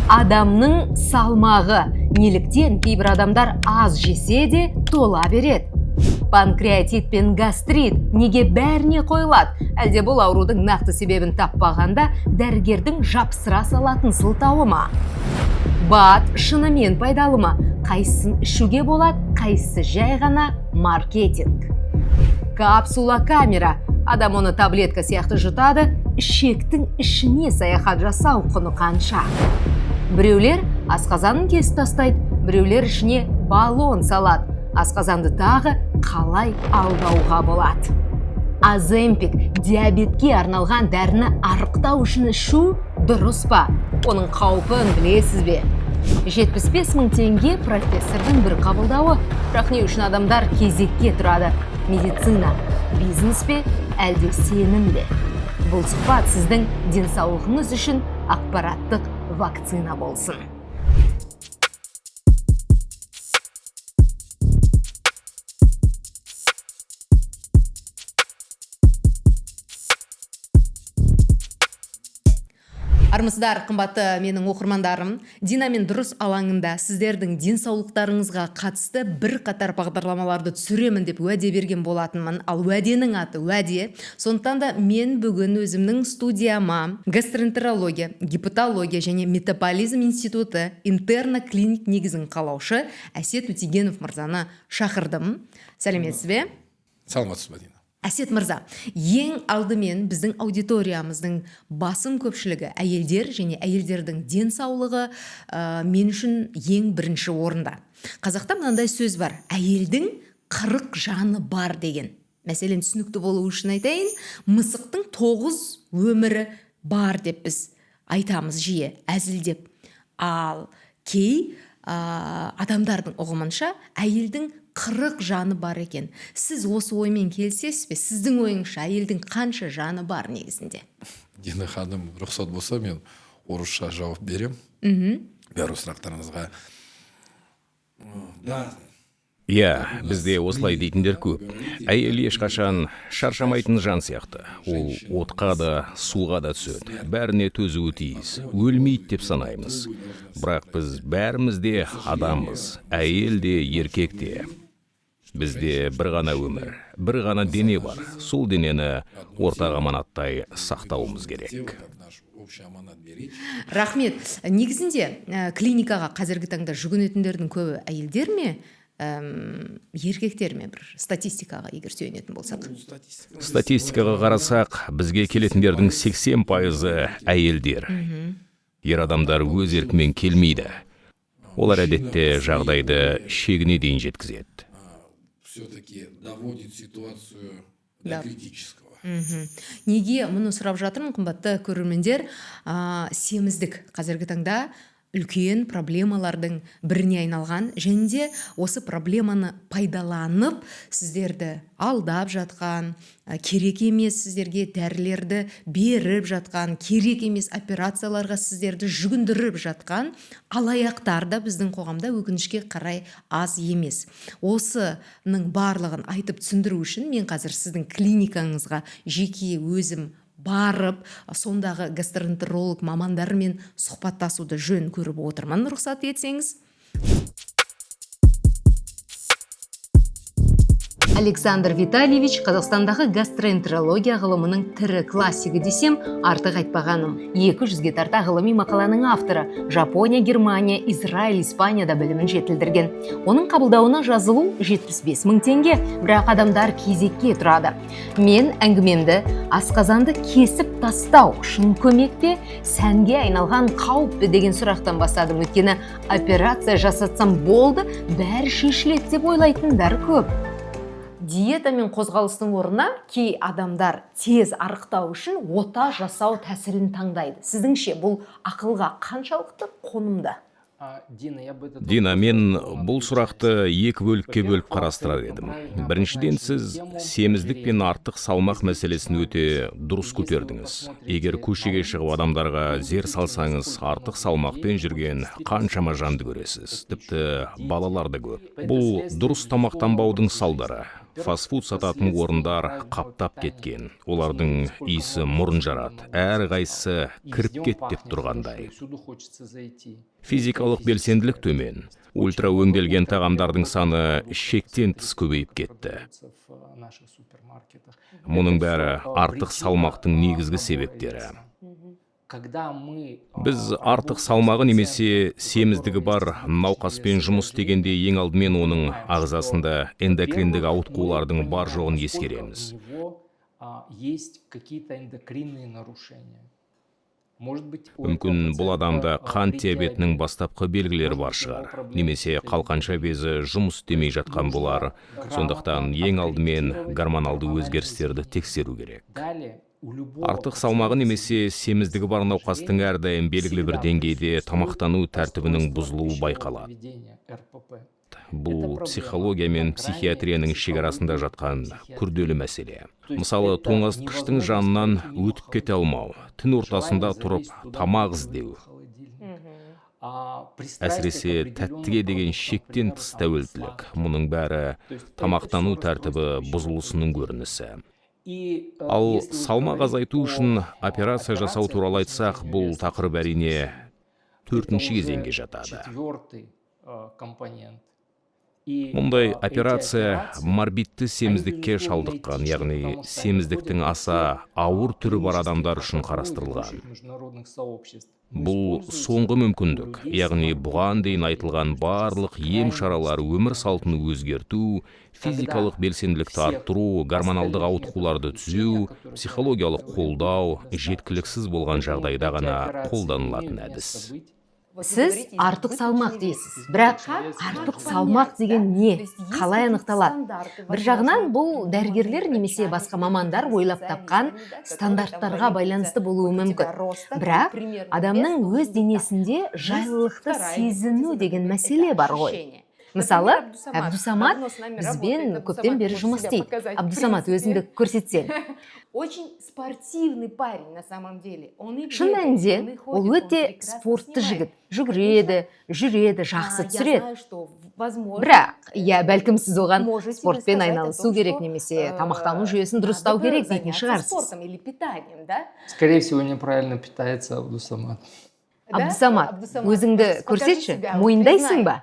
Адамның салмағы. Неліктен кейбір адамдар аз жесе де тола береді? Панкреатит пен гастрит неге бәріне қойылады? Әлде бұл аурудың нақты себебін таппағанда дәрігердің жапсыра салатын сылтауы ма? БАД шынымен пайдалы ма? Қайсысын ішуге болады, қайсысы жай ғана маркетинг? Капсула камера. Адам оны таблетка сияқты жұтады, ішектің ішіне саяхат жасау құны қанша? Біреулер асқазанын кесіп тастайды, біреулер ішіне баллон салады. Асқазанды тағы қалай алдауға болады? Оземпик диабетке арналған дәріні арықтау үшін ішу дұрыс па? Оның қаупін білесіз бе? 75 мың теңге профессордың бір қабылдауы. Бірақ не үшін адамдар кезекке тұрады? Медицина бизнес пе, әлде сенім бе? Бұл сұхбат сіздің денсаулығыңыз үшін ақпараттық вакцина болсын. Армысыздар, қымбатты менің оқырмандарым. Дина мен дұрыс алаңында сіздердің денсаулықтарыңызға қатысты бір қатар бағдарламаларды түсіремін деп уәде берген болатынмын. Ал уәденің аты уәде. Сондықтан да мен бүгін өзімнің студияма гастроэнтерология, гепатология және метаболизм институты интерна клиник негізін қалаушы Әсет Өтегенов мырзаны шақырдым. Сәлеметсіз бе? Саламатсыз ба, Дина? Әсет мырза, ең алдымен біздің аудиториямыздың басым көпшілігі әйелдер және әйелдердің денсаулығы мен үшін ең бірінші орында. Қазақта мынандай сөз бар: әйелдің 40 жаны бар деген. Мәселен, түсінікті болу үшін айтайын, мысықтың 9 өмірі бар деп біз айтамыз жиі әзілдеп. Ал кей адамдардың ұғымынша әйелдің 40 жаны бар екен. Сіз осы оймен келісесіз бе? Сіздің ойыңызша әйелдің қанша жаны бар негізінде? Дина ханым, рұқсат болса, мен орысша жауап беремін бәрі сұрақтарыңызға. Да. Иә, бізде осылай дейтіндер көп. Әйел ешқашан шаршамайтын жан сияқты. Ол отқа да, суға да түседі, бәріне төзуі тиіс, өлмейді деп санаймыз. Бірақ біз бәріміз де адамбыз, әйел де, еркек те. Бізде бір ғана өмір, бір ғана дене бар. Сол денені ортақ аманаттай сақтауымыз керек. Тело как наш общий аманат беречь. Рахмет. Негізінде клиникаға қазіргі таңда жүгінетіндердің көбі әйелдер ме, еркектер ме, бір статистикаға егер сүйенетін болсақ? Статистика. Статистикаға қарасақ, бізге келетіндердің 80%-ы әйелдер. Ер адамдар өз еркімен келмейді. Олар әдетте жағдайды шегіне дейін жеткізеді. Все-таки доводит ситуацию до критического. Неге мұны сұрап жатырмын, қымбатты көрермендер? Семіздік қазіргі таңда үлкен проблемалардың біріне айналған және де осы проблеманы пайдаланып сіздерді алдап жатқан, керек емес сіздерге дәрілерді беріп жатқан, керек емес операцияларға сіздерді жүгіндіріп жатқан алаяқтар да біздің қоғамда, өкінішке қарай, аз емес. Осының барлығын айтып түсіндіру үшін мен қазір сіздің клиникаңызға жеке өзім барып, сондағы гастроэнтеролог мамандарымен сұхбаттасуды жөн көріп отырмын, рұқсат етсеңіз. Александр Витальевич Қазақстандағы гастроэнтерология ғылымының тірі классигі десем, артық айтпағаным. 200-ге тарта ғылыми мақаланың авторы. Жапония, Германия, Израиль, Испанияда білімін жетілдірген. Оның қабылдауына жазылу 75 мың теңге, бірақ адамдар кезекке тұрады. Мен әңгімемді асқазанды кесіп тастау шын көмек пе, сәнге айналған қауіп пе деген сұрақтан бастадым. Өйткені операция жасатсам болды, бәрі шешіледі деп ойлайтындар көп. Диета мен қозғалыстың орнына кей адамдар тез арықтау үшін ота жасау тәсілін таңдайды. Сіздіңше, бұл ақылға қаншалықты қонымды? Дина, я бы этот Дина, вопрос мен хотел бұл ответить. сұрақты екі бөлікке бөліп қарастырар едім. Біріншіден, сіз семіздік пен артық салмақ мәселесін өте дұрыс көтердіңіз. Егер көшеге шығып адамдарға зер салсаңыз, артық салмақпен жүрген қаншама жанды көресіз, тіпті балалар да көп. Бұл дұрыс тамақтанбаудың салдары. Фастфуд сататын орындар қаптап кеткен. Олардың иісі мұрын жарады, әрқайсысы «кіріп кет» деп тұрғандай. Физикалық белсенділік төмен. Ультра өңделген тағамдардың саны шектен тыс көбейіп кетті. Мұның бәрі артық салмақтың негізгі себептері. Біз артық салмағы немесе семіздігі бар науқаспен жұмыс істегенде, ең алдымен оның ағзасында эндокриндік ауытқулардың бар жоғын ескереміз. Есть какие-то эндокринные нарушения. Мүмкін, бұл адамда қант диабетінің бастапқы белгілері бар шығар немесе қалқанша безі жұмыс істемей жатқан болар. Сондықтан ең алдымен гормоналды өзгерістерді тексеру керек. Артық салмағы немесе семіздігі бар науқастың әрдайым белгілі бір деңгейде тамақтану тәртібінің бұзылуы байқалады. Бұл психология мен психиатрияның шекарасында жатқан күрделі мәселе. Мысалы, тоңазытқыштың жанынан өтіп кете алмау, түн ортасында тұрып тамақ іздеу, әсіресе тәттіге деген шектен тыс тәуелділік — мұның бәрі тамақтану тәртібі бұзылысының көрінісі. Ал салмақ азайту үшін операция жасау туралы айтсақ, бұл тақырып, әрине, төртінші кезеңге жатады. Мұндай операция морбидті семіздікке шалдыққан, яғни семіздіктің аса ауыр түрі бар адамдар үшін қарастырылған. Бұл соңғы мүмкіндік, яғни бұған дейін айтылған барлық ем шаралары, өмір салтын өзгерту, физикалық белсенділікті арттыру, гормоналдық ауытқуларды түзеу, психологиялық қолдау жеткіліксіз болған жағдайда ғана қолданылатын әдіс. Сіз артық салмақ дейсіз, бірақ артық салмақ деген не, қалай анықталады? Бір жағынан, бұл дәрігерлер немесе басқа мамандар ойлап тапқан стандарттарға байланысты болуы мүмкін, бірақ адамның өз денесінде жайлылықты сезіну деген мәселе бар ғой. Мысалы, Әбдусамат бізбен көптен бері жұмыс істейді. Абдусамат, өзіңді көрсетсең. Очень спортивный парень на самом деле. Он и Шын мәнінде, ол өте спортты жігіт: жүгіреді, жүреді, жақсы түсіреді. Бірақ, иә, бәлкім, сіз оған спортпен айналысу керек немесе тамақтану жүйесін дұрыстау керек дейтін шығарсыз. Или питанием, да? Скорее всего, неправильно питается Абдусамат. Абдусамат, өзіңді көрсетші, мойындайсың ба?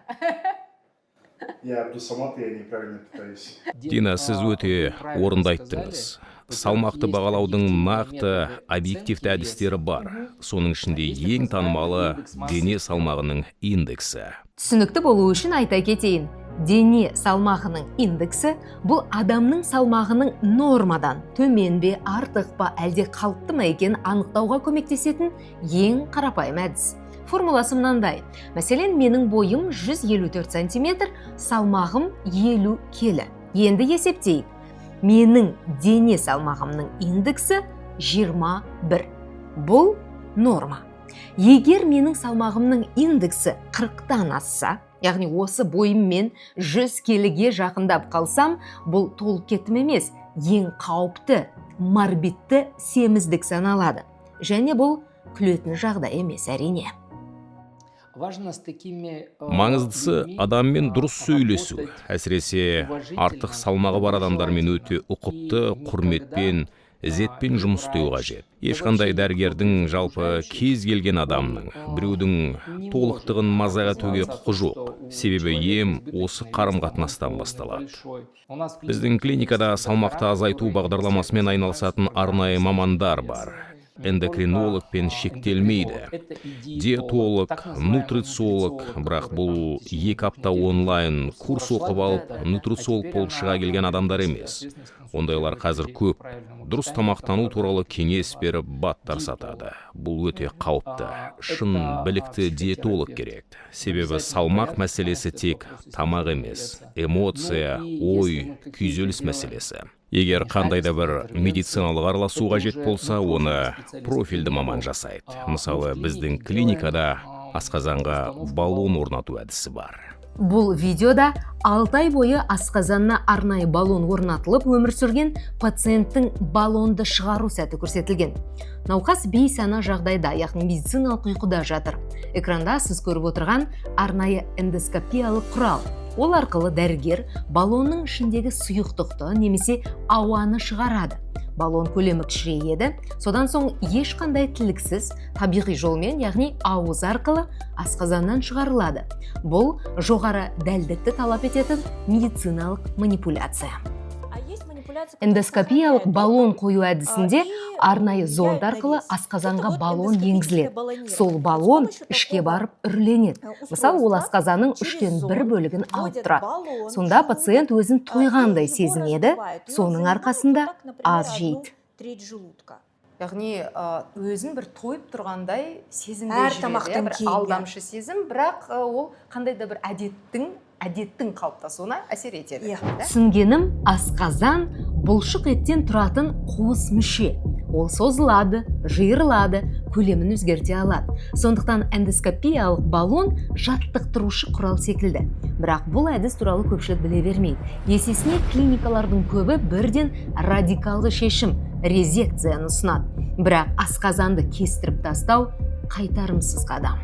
Я Абдусамат, я неправильно питаюсь. Дина, сіз өте орынды айттыңыз. Салмақты бағалаудың нақты, объективті әдістері бар. Соның ішінде ең танымалы — дене салмағының индексі. Түсінікті болу үшін айта кетейін: дене салмағының индексі — бұл адамның салмағының нормадан төмен бе, артық па, әлде қалыпты ма екенін анықтауға көмектесетін ең қарапайым әдіс. Формуласы мынандай: мәселен, менің бойым 154 сантиметр, салмағым 50 келі. Енді есептейік: менің дене салмағымның индексі 21, бұл норма. Егер менің салмағымның индексі 40-тан асса, яғни осы бойыммен 100 келіге жақындап қалсам, бұл толып кеттім емес, ең қауіпті морбидті семіздік саналады. Және бұл күлетін жағдай емес, әрине. Важно с такими Маңыздысы — адаммен дұрыс сөйлесу. Әсіресе артық салмағы бар адамдармен өте ұқыпты, құрметпен, ізетпен жұмыс істеу қажет. Ешқандай дәрігердің, жалпы кез келген адамның біреудің толықтығын мазақ етуге құқы жоқ, себебі ем осы қарым қатынастан басталады. Біздің клиникада салмақты азайту бағдарламасымен айналысатын арнайы мамандар бар. Эндокринологпен шектелмейді, диетолог, нутрициолог. Бірақ бұл 2 апта онлайн курс оқып алып, нутрициолог болып шыға келген адамдар емес. Ондайлар қазір көп, дұрыс тамақтану туралы кеңес беріп, БАДтар сатады. Бұл өте қауіпті. Шын білікті диетолог керек, себебі салмақ мәселесі тек тамақ емес, эмоция, ой, күйзеліс мәселесі. Егер қандай да бір медициналық араласу қажет болса, оны профильді маман жасайды. Мысалы, біздің клиникада асқазанға баллон орнату әдісі бар. Бұл видеода 6 ай бойы асқазанына арнайы баллон орнатылып өмір сүрген пациенттің баллонды шығару сәті көрсетілген. Науқас бейсана жағдайда, яғни медициналық ұйқыда жатыр. Экранда сіз көріп отырған арнайы эндоскопиялық құрал. Ол арқылы дәрігер баллонның ішіндегі сұйықтықты немесе ауаны шығарады. Баллон көлемі кішірейеді, содан соң ешқандай тіліксіз табиғи жолмен, яғни ауыз арқылы асқазаннан шығарылады. Бұл жоғары дәлдікті талап ететін медициналық манипуляция. Эндоскопиялық баллон қою әдісінде арнайы зонд арқылы асқазанға баллон енгізіледі. Сол баллон ішке барып үрленеді. Мысалы, ол асқазанның үштен бір бөлігін алып тұрады. Сонда пациент өзін тойғандай сезінеді, соның арқасында аз жейді. Яғни өзін бір тойып тұрғандай сезімде Әр жүреді, тамақтан иә, бір кейін, иә. Алдамшы сезім, бірақ ол қандай да бір әдеттің қалыптасуына әсер етеді. Иә. Да? Түсінгенім, асқазан бұлшық еттен тұратын қуыс мүше. Ол созылады, жиырылады, көлемін өзгерте алады. Сондықтан эндоскопиялық баллон жаттықтырушы құрал секілді. Бірақ бұл әдіс туралы көпшілік біле бермейді. Есесіне клиникалардың көбі бірден радикалды шешім, резекцияны ұсынады. Бірақ асқазанды кестіріп тастау қайтарымсыз қадам.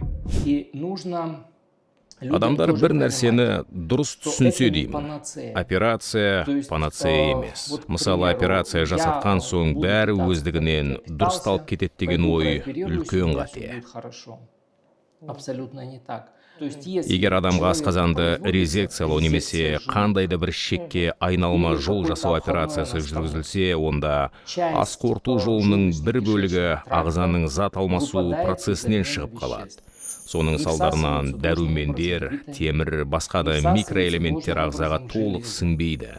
И нужно Адамдар бір нәрсені дұрыс түсінсе деймін: операция панацея емес. Мысалы, операция жасатқан соң бәрі өздігінен дұрысталып кетеді деген ой үлкен қате. Абсолютно не так. Егер адамға асқазанды резекциялау немесе қандай да бір шекке айналма жол жасау операциясы жүргізілсе, онда ас қорыту жолының бір бөлігі ағзаның зат алмасу процесінен шығып қалады. Соның салдарынан дәрумендер, темір, басқа да микроэлементтер ағзаға толық сіңбейді.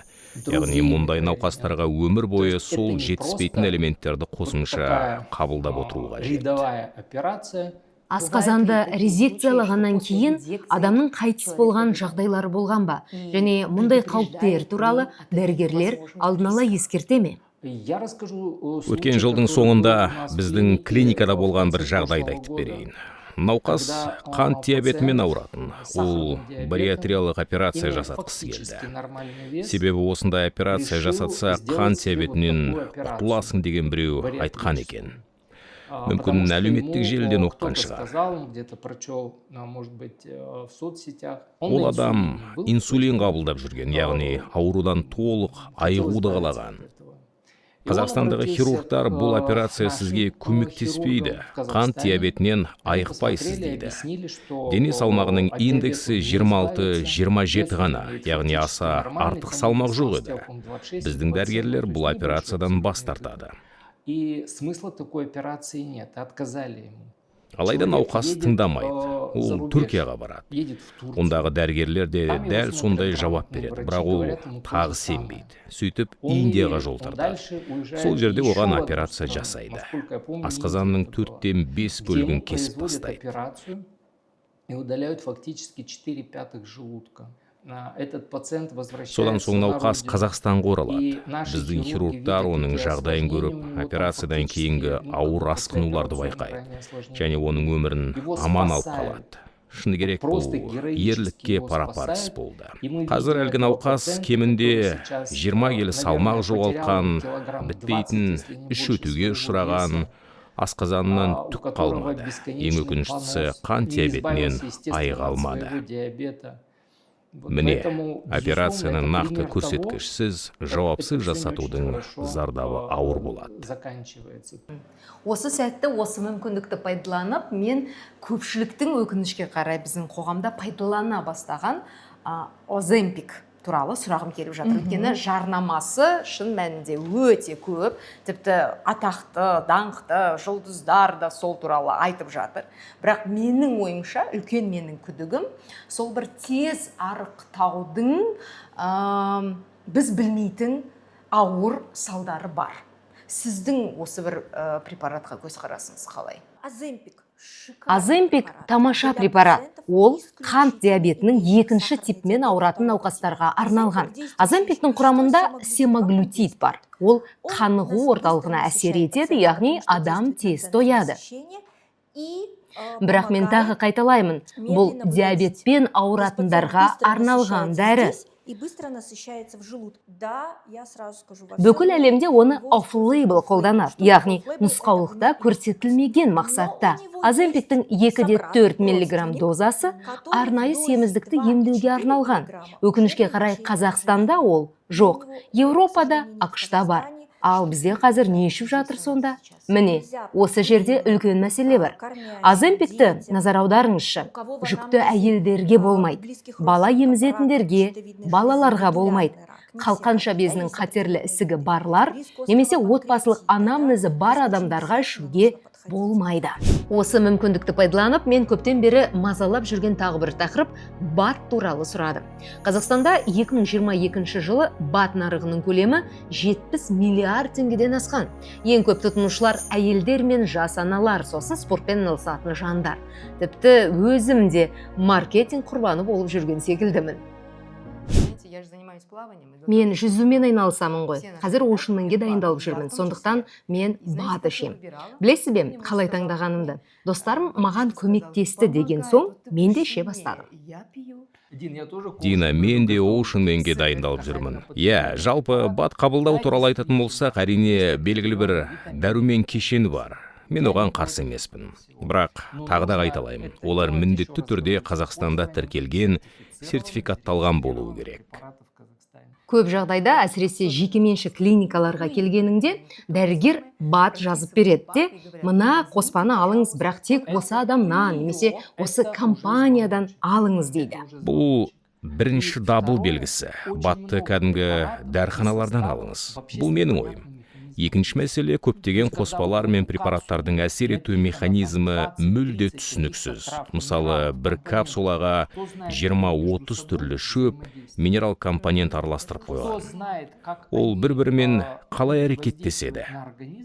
Яғни мұндай науқастарға өмір бойы сол жетіспейтін элементтерді қосымша қабылдап отыру қажет. Рядовая операция. Асқазанды резекциялағаннан кейін адамның қайтыс болған жағдайлары болған ба және мұндай қауіптер туралы дәрігерлер алдын ала ескерте ме? Я расскажу. Өткен жылдың соңында біздің клиникада болған бір жағдайды айтып берейін. Науқас қант диабетімен ауыратын. Ол бариатриялық операция жасатқысы келді, себебі осындай операция жасатса, қант диабетінен құтыласың деген біреу айтқан екен. Мүмкін, әлеуметтік желіден оқыған шығар. Где-то прочел, может быть, в соцсетях. Ол адам инсулин қабылдап жүрген, яғни аурудан толық айығуды қалаған. Қазақстандағы хирургтар: «Бұл операция сізге көмектеспейді, қант диабетінен айықпайсыз», – дейді. Дене салмағының индексі 26-27 ғана, яғни аса артық салмақ жоқ еді. Біздің дәрігерлер бұл операциядан бас тартады. И смысла такой операции нет, отказали ему. Алайда науқас тыңдамайды. Ол Түркияға барады. Ондағы дәрігерлер де дәл сондай жауап береді, бірақ ол тағы сенбейді. Сөйтіп Индияға жол тартады. Сол жерде оған операция жасайды, асқазанның төрттен бес бөлігін кесіп тастайды. И удаляют фактически 4 пятых желудка. Этот пациент возвращается. Содан соң науқас Қазақстанға оралады. Біздің хирургтар оның жағдайын көріп, операциядан кейінгі ауыр асқынуларды байқайды және оның өмірін аман алып қалады. Шыны керек, бұл ерлікке пара-пар іс болды. Қазір әлгі науқас кемінде 20 келі салмақ жоғалтқан, бітпейтін іш өтуге ұшыраған асқазанынан түк қалмады. Ең өкініштісі, қант диабетінен айыға алмады. Міне, операцияны нақты көрсеткішсіз, жауапсыз жасатудың зардабы ауыр болады. Осы сәтті, осы мүмкіндікті пайдаланып, мен көпшіліктің, өкінішке қарай, біздің қоғамда пайдалана бастаған Оземпик туралы сұрағым келіп жатыр. Өйткені жарнамасы шын мәнінде өте көп, тіпті атақты, даңқты жұлдыздар да сол туралы айтып жатыр. Бірақ менің ойымша, үлкен менің күдігім сол бір тез арықтаудың біз білмейтін ауыр салдары бар. Сіздің осы бір препаратқа көзқарасыңыз қалай? Оземпик тамаша препарат. Ол қант диабетінің екінші типімен ауыратын науқастарға арналған. Оземпиктің құрамында семаглютид бар. Ол қанығу орталығына әсер етеді, яғни адам тез тояды. Бірақ мен тағы қайталаймын, бұл диабетпен ауыратындарға арналған дәрі. И быстро насыщается в желудке. Да, я сразу скажу, во Бүкіл всем әлемде мире оны его off-label қолданады, яғни нұсқаулықта көрсетілмеген мақсатта. Оземпиктің 2,4 миллиграмм дозасы арнайы семіздікті емдеуге арналған. Өкінішке қарай, Қазақстанда ол жоқ. Еуропада, АҚШ-та бар. Ал бізде қазір не ішіп жатыр сонда? Міне, осы жерде үлкен мәселе бар. Оземпикті, назар аударыңызшы, жүкті әйелдерге болмайды, бала емізетіндерге, балаларға болмайды. Қалқанша безінің қатерлі ісігі барлар немесе отбасылық анамнезі бар адамдарға ішуге болмайды. Осы мүмкіндікті пайдаланып, мен көптен бері мазалап жүрген тағы бір тақырып — БАД туралы сұрадым. Қазақстанда 2022 жылы БАД нарығының көлемі 70 миллиард теңгеден асқан. Ең көп тұтынушылар — әйелдер мен жас аналар, сосын спортпен айналысатын жандар. Тіпті өзім де маркетинг құрбаны болып жүрген секілдімін. Мен жүзумен айналысамын ғой. Қазір Оушенменге дайындалып жүрмін, сондықтан мен БАД ішемін. Білесіз бе қалай таңдағанымды? Достарым маған көмектесті деген соң, мен де іше бастадым. Дина, мен де Оушенменге дайындалып жүрмін. Иә, жалпы БАД қабылдау туралы айтатын болсақ, әрине, белгілі бір дәрумен кешені бар. Мен оған қарсы емеспін, бірақ тағы да қайталаймын: олар міндетті түрде Қазақстанда тіркелген, сертификатталған болуы керек. Көп жағдайда, әсіресе жекеменшік клиникаларға келгеніңде, дәрігер БАД жазып береді де, мына қоспаны алыңыз, бірақ тек осы адамнан немесе осы компаниядан алыңыз дейді. Бұл бірінші дабыл белгісі. БАДты кәдімгі дәріханалардан алыңыз. Бұл менің ойым. Екінші мәселе: көптеген қоспалар мен препараттардың әсер ету механизмі мүлде түсініксіз. Мысалы, бір капсулаға 20-30 түрлі шөп, минерал, компонент араластырып қойған. Ол бір бірімен қалай әрекеттеседі?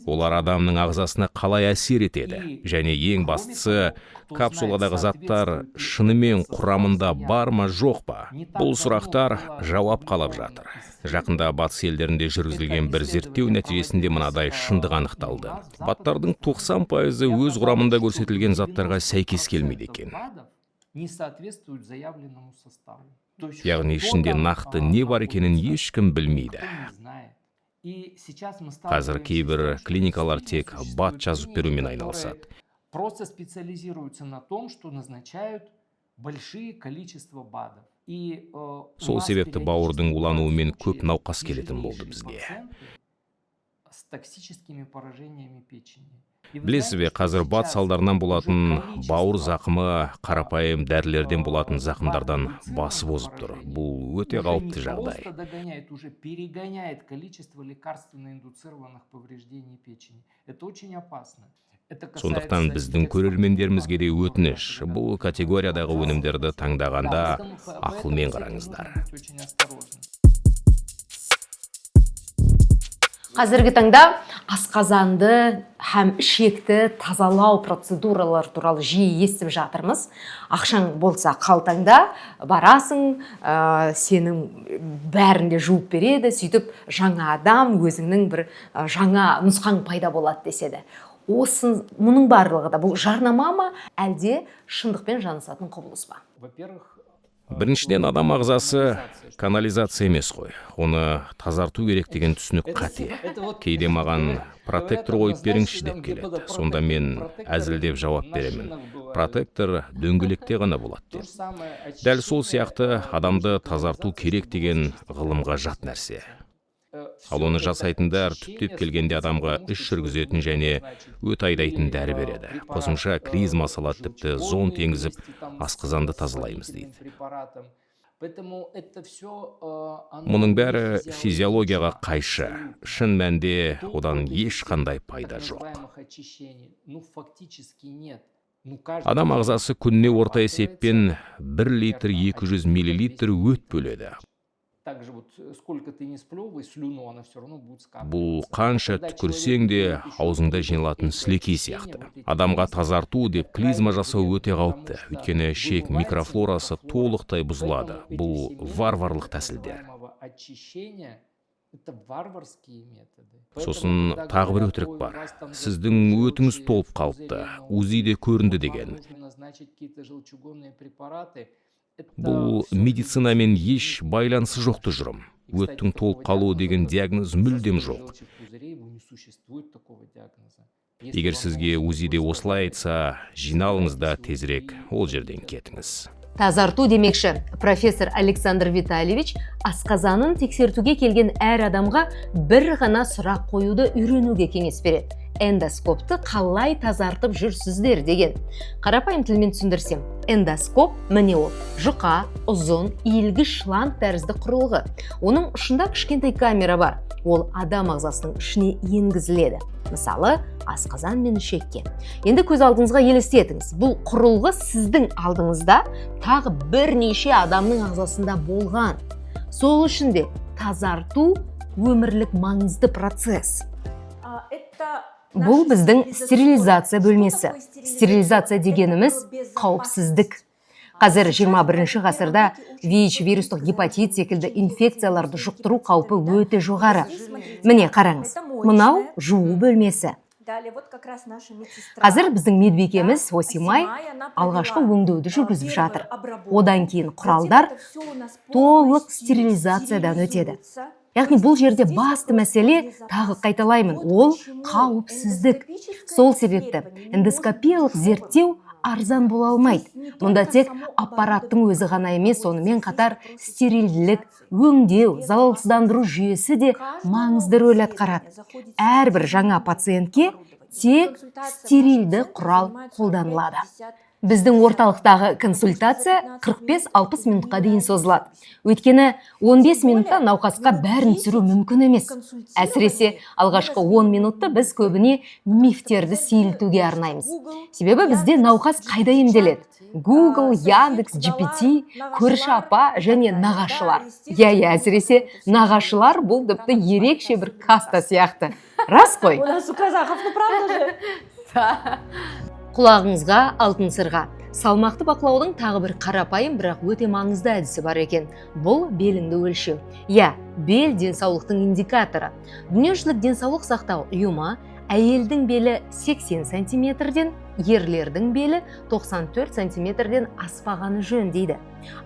Олар адамның ағзасына қалай әсер етеді? Және ең бастысы, капсуладағы заттар шынымен құрамында бар ма, жоқ па? Бұл сұрақтар жауап қалап жатыр. Жақында батыс елдерінде жүргізілген бір зерттеу нәтижесінде мынадай шындық анықталды: БАДтардың 90%-ы өз құрамында көрсетілген заттарға сәйкес келмейді екен. Не соответствуют заявленному составу. Яғни ішінде нақты не бар екенін ешкім білмейді. Қазір кейбір клиникалар тек БАД жазып берумен айналысады. Просто специализируются на том, что назначают большие количества БАДов. И Сол себепті бауырдың улануымен көп науқас келетін болды бізге. С токсическими поражениями печени. Білесіз бе, қазір БАД салдарынан болатын бауыр зақымы қарапайым дәрілерден болатын зақымдардан басып озып тұр. Бұл өте қауіпті жағдай. Просто догоняет, уже перегоняет количество лекарственно индуцированных повреждений печени. Это очень опасно. Сондықтан біздің көрермендерімізге де өтініш: бұл категориядағы өнімдерді таңдағанда ақылмен қараңыздар. Очень осторожно. Қазіргі таңда асқазанды һәм ішекті тазалау процедуралары туралы жиі естіп жатырмыз. Ақшаң болса қалтаңда, барасың, сенің бәрін де жуып береді, сөйтіп жаңа адам, өзіңнің бір жаңа нұсқаң пайда болады деседі. Осы мұның барлығы да бұл жарнама ма, әлде шындықпен жанасатын құбылыс па? Во-первых, Біріншіден, адам ағзасы канализация емес қой, оны тазарту керек деген түсінік қате. Кейде маған «протектор қойып беріңізші» деп келеді. Сонда мен әзілдеп жауап беремін: «Протектор дөңгелекте ғана болады» деп. Дәл сол сияқты адамды тазарту керек деген ғылымға жат нәрсе. Ал оны жасайтындар түптеп келгенде адамға іш жүргізетін және өт айдайтын дәрі береді, қосымша клизма салады, тіпті зонд енгізіп, асқазанды тазалаймыз дейді. Мұның бәрі физиологияға қайшы. Шын мәнінде одан ешқандай пайда жоқ. Адам ағзасы күніне орта есеппен 1 литр 200 миллилитр өт бөледі. Также вот сколько ты не сплевывай слюну, она все равно будет скапливаться. Бұл қанша түкірсең де, аузыңда жиналатын сілекей сияқты. Адамға тазарту деп клизма жасау өте қауіпті, өйткені ішек микрофлорасы толықтай бұзылады. Бұл варварлық тәсілдер. Очищение — это варварские методы. Сосын тағы бір өтірік бар: «Сіздің өтіңіз толып қалыпты, УЗИде көрінді» деген. Нужно назначить какие-то желчегонные препараты. Бұл медицинамен еш байланысы жоқ тұжырым. Өттің толып қалуы деген диагноз мүлдем жоқ. Егер сізге УЗИде осылай айтса, жиналыңыз да, тезірек ол жерден кетіңіз. Тазарту демекші, профессор Александр Витальевич асқазанын тексертуге келген әр адамға бір ғана сұрақ қоюды үйренуге кеңес береді: «Эндоскопты қалай тазартып жүрсіздер?» деген. Қарапайым тілмен түсіндірсем, эндоскоп міне, ол жұқа, ұзын, иілгіш шланг тәрізді құрылғы. Оның ұшында кішкентай камера бар. Ол адам ағзасының ішіне енгізіледі, мысалы, асқазан мен ішекке. Енді көз алдыңызға елестетіңіз: бұл құрылғы сіздің алдыңызда тағы бірнеше адамның ағзасында болған. Сол үшін де тазарту өмірлік маңызды процесс. Бұл біздің стерилизация бөлмесі. Стерилизация дегеніміз – қауіпсіздік. Қазір 21 ғасырда ВИЧ, вирустық гепатит секілді инфекцияларды жұқтыру қаупі өте жоғары. Міне, қараңыз, мынау жуу бөлмесі. Қазір біздің медбикеміз Осимай алғашқы өңдеуді жүргізіп жатыр. Одан кейін құралдар толық стерилизациядан өтеді. Яғни бұл жерде басты мәселе, тағы қайталаймын, ол қауіпсіздік. Сол себепті эндоскопиялық зерттеу арзан бола алмайды. Мұнда тек аппараттың өзі ғана емес, сонымен қатар стерилділік, өңдеу, залалсыздандыру жүйесі де маңызды рөл атқарады. Әрбір жаңа пациентке тек стерилді құрал қолданылады. Біздің орталықтағы консультация 45-60 минутқа дейін созылады, өйткені 15 минутта науқасқа бәрін түсіру мүмкін емес. Әсіресе алғашқы 10 минутты біз көбіне мифтерді сейілтуге арнаймыз. Себебі бізде науқас қайда емделеді? Google, Яндекс, GPT, көрші апа және нағашылар. Иә, әсіресе нағашылар, бұл тіпті ерекше бір каста сияқты, рас қой? У нас у казахов, ну правда же? Құлағыңызға алтын сырға. Салмақты бақылаудың тағы бір қарапайым, бірақ өте маңызды әдісі бар екен. Бұл – беліңді өлшеу. Иә, бел – денсаулықтың индикаторы. Дүниежүзілік денсаулық сақтау ұйымы әйелдің белі 80 сантиметрден, ерлердің белі 94 сантиметрден аспағаны жөн дейді.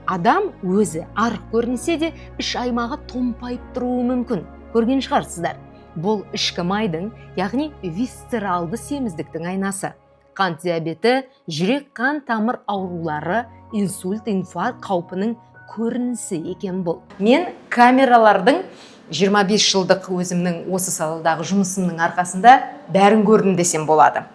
Адам өзі арық көрінсе де, іш аймағы томпайып тұруы мүмкін. Көрген шығарсыздар. Бұл ішкі майдың, яғни висцералды семіздіктің айнасы. Қант диабеті, жүрек қан тамыр аурулары, инсульт, инфаркт қаупінің көрінісі екен бұл. Мен камералардың 25 жылдық өзімнің осы саладағы жұмысымның арқасында бәрін көрдім десем болады,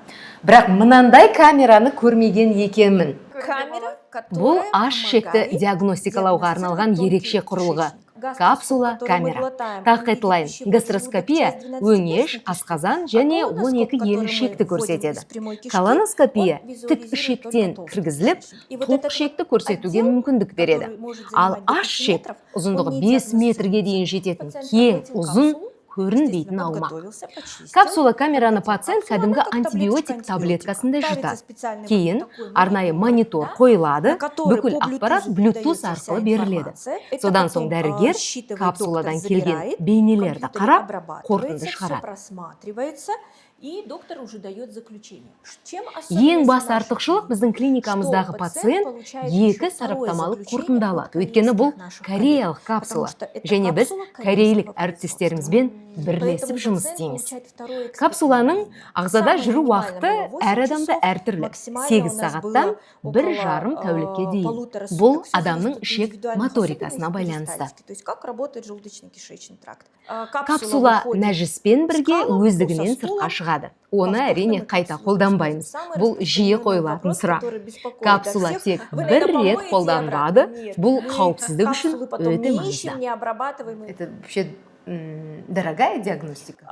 бірақ мынандай камераны көрмеген екенмін. Камера, Бұл аш ішекті диагностикалауға арналған ерекше құрылғы – капсула камера. Тағы қайталайын: гастроскопия өңеш, асқазан және 12 елі ішекті көрсетеді. Колоноскопия тік ішектен кіргізіліп, тоқ ішекті көрсетуге мүмкіндік береді. Ал аш ішек – ұзындығы 5 метрге дейін жететін кең, ұзын, көрінбейтін аумақ. Капсула камераны пациент кәдімгі антибиотик таблеткасындай жұтады. Кейін арнайы монитор қойылады, бүкіл ақпарат Bluetooth арқылы беріледі. Содан соң дәрігер капсуладан келген бейнелерді қарап, қорытынды шығарады. И доктор уже дает заключение. Чем Ең басты артықшылық: біздің клиникамыздағы пациент екі сараптамалық қорытынды алады, өйткені бұл кореялық капсула және біз корейлік әріптестерімізбен бірлесіп жұмыс істейміз. Капсуланың ағзада жүру уақыты әр адамда әртүрлі: 8 сағаттан 1,5 тәулікке дейін. Бұл адамның ішек моторикасына байланысты. То есть как работает желудочно-кишечный тракт. Капсула нәжіспен бірге өздігінен сыртқа шығады. Оны, әрине, қайта қолданбаймыз. Бұл жиі қойылатын сұрақ. Капсула тек бір рет қолданылады. Бұл қауіпсіздік үшін өте маңызды. Это вообще дорогая диагностика?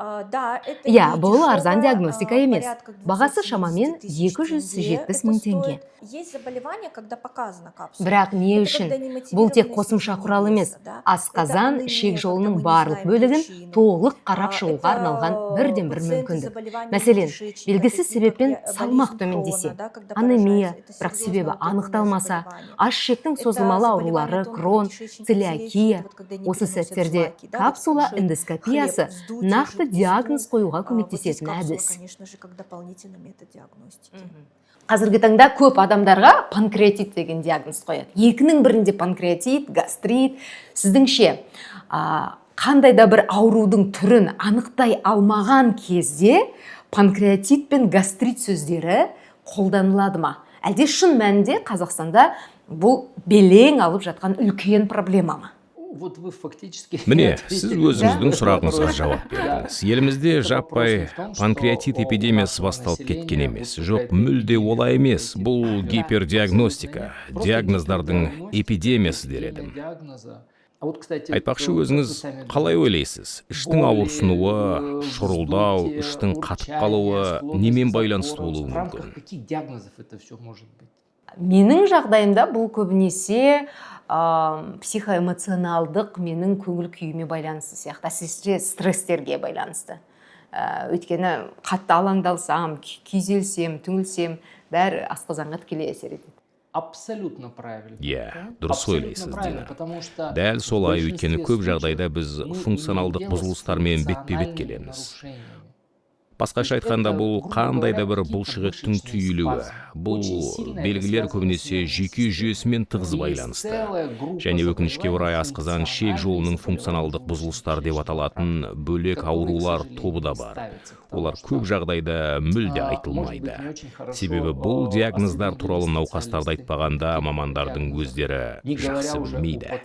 Иә, бұл арзан диагностика емес. Бағасы шамамен 270 мың теңге. Бірақ не үшін? Бұл тек қосымша құрал емес, асқазан, ішек жолының барлық бөлігін толық қарап шығуға арналған бірден бір мүмкіндік. Мәселен, белгісіз себеппен салмақ төмендесе, анемия, бірақ себебі анықталмаса, аш ішектің созылмалы аурулары, Крон, целиакия – осы сәттерде капсула эндоскопиясы нақты диагноз қоюға көмектесетін әдіс. Конечно же, как дополнительный метод диагностики. Қазіргі таңда көп адамдарға панкреатит деген диагноз қояды. Екінің бірінде панкреатит, гастрит. Сіздіңше, қандай да бір аурудың түрін анықтай алмаған кезде панкреатит пен гастрит сөздері қолданылады ма, әлде шын мәнінде Қазақстанда бұл белең алып жатқан үлкен проблема ма? Вот вы фактически Міне, сіз өзіңіздің сұрағыңызға жауап бердіңіз. Елімізде жаппай панкреатит эпидемиясы басталып кеткен емес. Жоқ, мүлде олай емес. Бұл гипердиагностика, диагноздардың эпидемиясы дер едім. Айтпақшы, өзіңіз қалай ойлайсыз, іштің ауырсынуы, шұрылдау, іштің қатып қалуы немен байланысты болуы мүмкін? Каких диагнозов это все может быть? Менің жағдайымда бұл көбінесе психоэмоционалдық, менің көңіл күйіме байланысты сияқты, әсіресе стресстерге байланысты. Өйткені қатты алаңдалсам, күйзелсем, түңілсем, бәрі асқазанға тікелей әсер етеді. Абсолютно правильно. Иә, дұрыс ойлайсыз, Дина. Потому что Дәл солай, өйткені көп жағдайда біз функционалдық бұзылыстармен бетпе бет келеміз. Басқаша айтқанда, бұл қандай да бір бұлшықеттің түйілуі. Бұл белгілер көбінесе жүйке жүйесімен тығыз байланысты және, өкінішке орай, асқазан ішек жолының функционалдық бұзылыстары деп аталатын бөлек аурулар тобы да бар. Олар көп жағдайда мүлде айтылмайды, себебі бұл диагноздар туралы науқастарды айтпағанда, мамандардың өздері жақсы білмейді.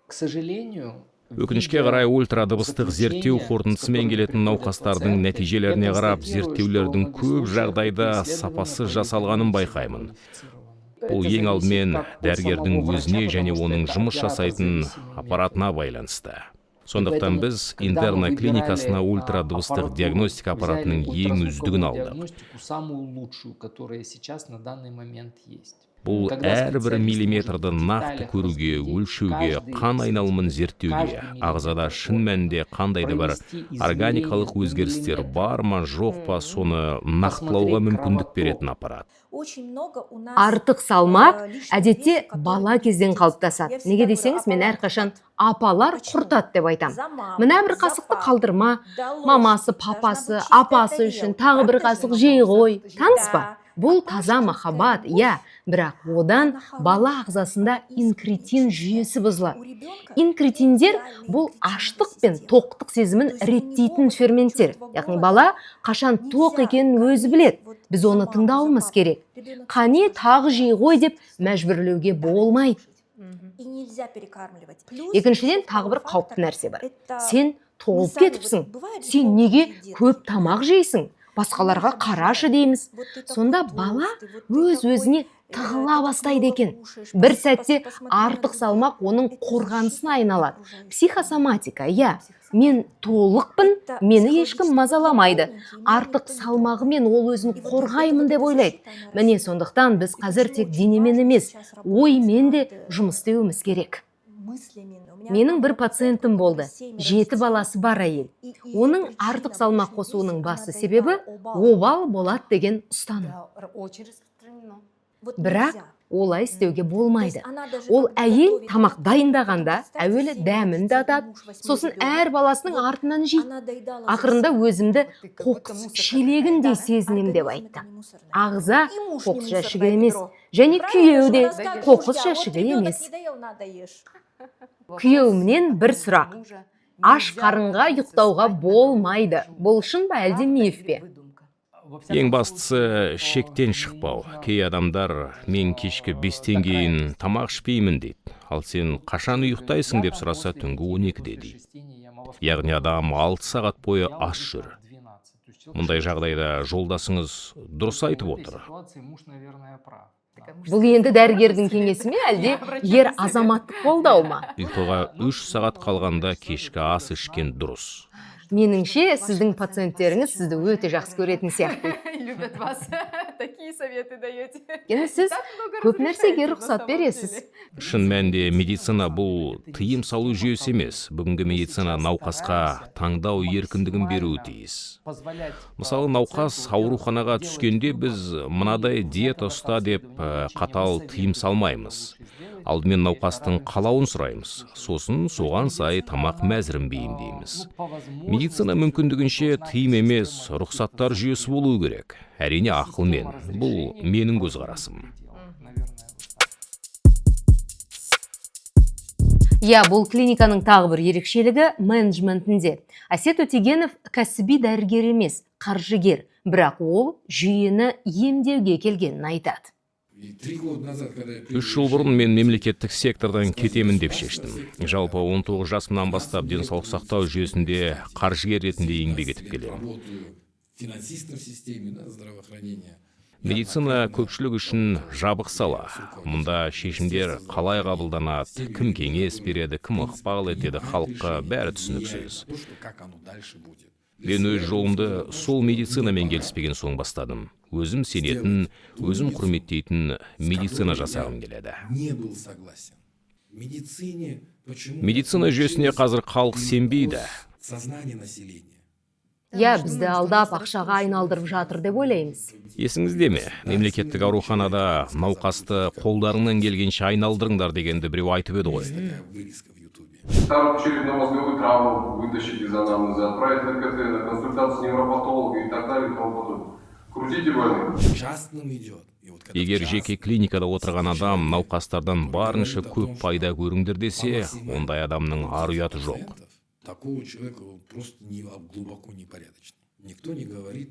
К сожалению, Өкінішке қарай, ультрадыбыстық зерттеу қорытындысымен келетін науқастардың нәтижелеріне қарап, зерттеулердің көп жағдайда сапасыз жасалғанын байқаймын. Бұл ең алдымен дәрігердің өзіне және оның жұмыс жасайтын аппаратына байланысты. Сондықтан біз Интерна клиникасына ультрадыбыстық диагностика аппаратының ең үздігін алдық. Самую лучшую, которая сейчас на данный момент есть. Бұл әрбір миллиметрді нақты көруге, өлшеуге, қан айналымын зерттеуге, ағзада шын мәнінде қандай да бір органикалық өзгерістер бар ма, жоқ па, соны нақтылауға мүмкіндік беретін аппарат. Очень много у нас Артық салмақ әдетте бала кезден қалыптасады. Неге десеңіз, мен әрқашан апалар құртады деп айтамын. Мына бір қасықты қалдырма, мамасы, папасы, апасы үшін тағы бір қасық жей ғой. Таныс па? Бұл таза махаббат, иә, бірақ одан бала ағзасында инкретин жүйесі бұзылады. Инкретиндер — бұл аштық пен тоқтық сезімін реттейтін ферменттер. Яғни бала қашан тоқ екенін өзі біледі, біз оны тыңдауымыз керек. Қане, тағы жей ғой деп мәжбүрлеуге болмайды. И нельзя перекармливать. Екіншіден, тағы бір қауіпті нәрсе бар: сен толып кетіпсің, сен неге көп тамақ жейсің, басқаларға қарашы дейміз. Сонда бала өз өзіне тығыла бастайды екен. Бір сәтте артық салмақ оның қорғанысына айналады. Психосоматика, иә, мен толықпын, мені ешкім мазаламайды. Артық салмағымен ол өзін қорғаймын деп ойлайды. Міне, сондықтан біз қазір тек денемен емес, оймен де жұмыс істеуіміз керек. Менің бір пациентім болды, жеті баласы бар әйел. Оның артық салмақ қосуының басты себебі — обал болады деген ұстаным. Очень распространено. Бірақ олай істеуге болмайды. Ол әйел тамақ дайындағанда әуелі дәмін татады, сосын әр баласының артынан жейді. Ақырында өзімді қоқыс шелегіндей сезінем деп айтты. Ағза қоқыс жәшігі емес және күйеуі де қоқыс жәшігі емес. Күйеуімнен бір сұрақ: аш қарынға ұйықтауға болмайды, бұл шын ба, әлде миф пе? Ең бастысы — шектен шықпау. Кей адамдар мен кешкі 5-тен кейін тамақ ішпеймін дейді. Ал сен қашан ұйықтайсың деп сұраса, түнгі 12-де дейді. Яғни адам 6 сағат бойы аш жүр. Мұндай жағдайда жолдасыңыз дұрыс айтып отыр. Бұл енді дәрігердің кеңесі ме, әлде ер азаматтық қолдау ма? Ұйқыға 3 сағат қалғанда кешкі ас ішкен дұрыс. Меніңше, сіздің пациенттеріңіз сізді өте жақсы көретін сияқты. Любят вас. Такие советы даете. Өйткені сіз көп нәрсеге рұқсат бересіз. Шын мәнінде, медицина — бұл тыйым салу жүйесі емес. Бүгінгі медицина науқасқа таңдау еркіндігін беруі тиіс. Мысалы, науқас ауруханаға түскенде біз мынадай диета ұста деп қатал тыйым салмаймыз. Алдымен науқастың қалауын сұраймыз, сосын соған сай тамақ мәзірін бейімдейміз. Медицина мүмкіндігінше тыйым емес, рұқсаттар жүйесі болуы керек, әрине, ақылмен. Бұл менің көзқарасым. Наверное, вот так. Иә, бұл клиниканың тағы бір ерекшелігі менеджментінде. Әсет Өтегенов кәсіби дәрігер емес, қаржыгер, бірақ ол жүйені емдеуге келгенін айтады. И 3 года назад, когда я принял 3 жыл бұрын мен мемлекеттік сектордан кетемін деп шештім. Жалпы, 19 жасымнан бастап денсаулық сақтау жүйесінде қаржыгер ретінде еңбек етіп келемін. Работаю финансистом в системе, да, здравоохранения. Медицина көпшілік үшін жабық сала. Мұнда шешімдер қалай қабылданады, кім кеңес береді, кім ықпал етеді, халыққа бәрі түсініксіз. То, что как оно дальше будет. Мен өз жолымды сол медицинамен келіспеген соң бастадым. Өзім сенетін, өзім құрметтейтін медицина жасағым келеді. Не был согласен. В медицине почему Медицина жүйесіне қазір халық сенбейді. Сознание населения. Иә, бізді алдап, ақшаға айналдырып жатыр деп ойлаймыз. Есіңізде ме, мемлекеттік ауруханада науқасты қолдарыңнан келгенше айналдырыңдар дегенді біреу айтып еді ғой. Такая вырезка в Ютубе. Старую черепно-мозговую травму вытащить из анамнеза, отправить на КТ, на консультацию невропатолога и так далее и тому подобное. Крутите больных. Частным идет. И вот когда Егер в жеке частном клиникада отырған адам науқастардан барынша көп пайда көріңдер десе, ондай адамның ар ұяты жоқ. Пациентов, такого человека, он просто не, глубоко непорядочный. Никто не говорит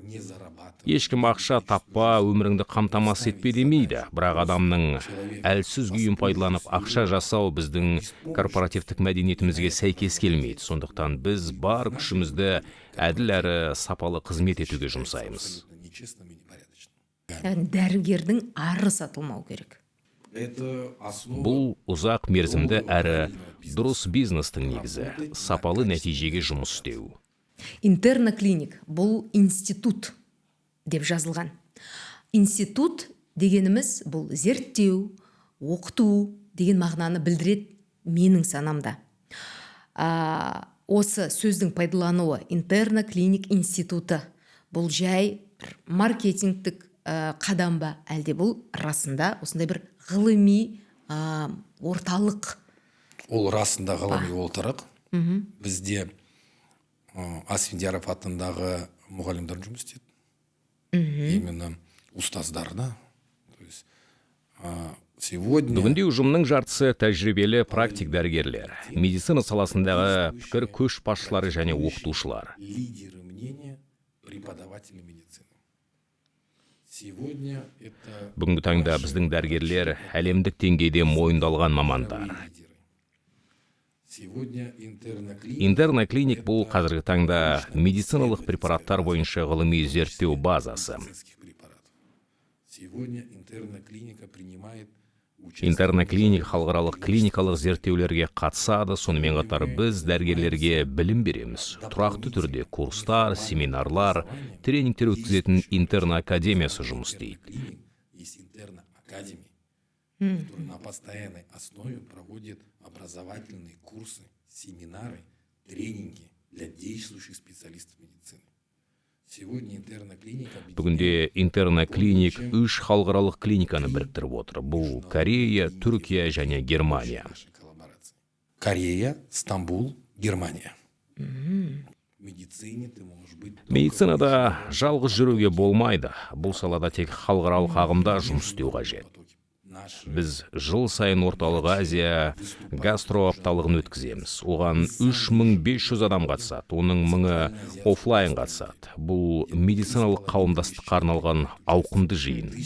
не зарабатывать. Ешкім ақша таппа, өміріңді қамтамасыз етпе демейді, бірақ адамның әлсіз күйін пайдаланып ақша жасау біздің корпоративтік мәдениетімізге сәйкес келмейді. Сондықтан біз бар күшімізді әділ әрі сапалы қызмет етуге жұмсаймыз. Абсолютно нечестным и непорядочным. Яғни дәрігердің ары сатылмау керек. Это основа. Бұл ұзақ мерзімді әрі дұрыс бизнестің негізі: сапалы нәтижеге жұмыс істеу. Интерна Клиник бұл институт деп жазылған. Институт дегеніміз бұл зерттеу, оқыту деген мағынаны білдіреді менің санамда. Осы сөздің пайдалануы, Интерна Клиник институты, бұл жай бір маркетингтік қадам ба, әлде бұл расында осындай бір ғылыми орталық? Ол расында ғылыми орталық. Бізде Асфендияров атындағы мұғалімдер жұмыс істеді, именно ұстаздар, да, то есть сегодня Бүгінде ұжымның жартысы тәжірибелі практик дәрігерлер, медицина саласындағы пікір көшбасшылары және оқытушылар. Лидеры мнения, преподаватели медицины. Сегодня это Бүгінгі таңда біздің дәрігерлер әлемдік деңгейде мойындалған мамандар. Лидеры. Сегодня Интерна Клиник Интерна Клиник бұл қазіргі таңда медициналық препараттар бойынша ғылыми зерттеу базасы. Медицинских препаратов. Сегодня Интерна Клиника принимает участие Интерна Клиник халықаралық клиникалық зерттеулерге қатысады. Сонымен қатар біз дәрігерлерге білім береміз. Тұрақты түрде курстар, семинарлар, тренингтер өткізетін Интерна академиясы жұмыс істейді. Клиник, есть Интерна Академи, которая на постоянной основе проводит образовательные курсы, семинары, тренинги для действующих специалистов медицины. Сегодня Интерна Клиника Бүгінде Интерна Клиник үш халықаралық клиниканы біріктіріп отыр. Бұл Корея, Түркия және Германия. Нашей коллаборации. Корея, Стамбул, Германия. В медицине ты можешь быть только Медицинада жалғыз жүруге болмайды. Бұл салада тек халықаралық ағымда жұмыс істеу қажет. Потоке. Наши Біз жыл сайын Орталық Азия гастро апталығын өткіземіз. Оған 3500 адам қатысады, оның мыңы офлайн қатысады. Бұл медициналық қауымдастыққа арналған ауқымды жиын.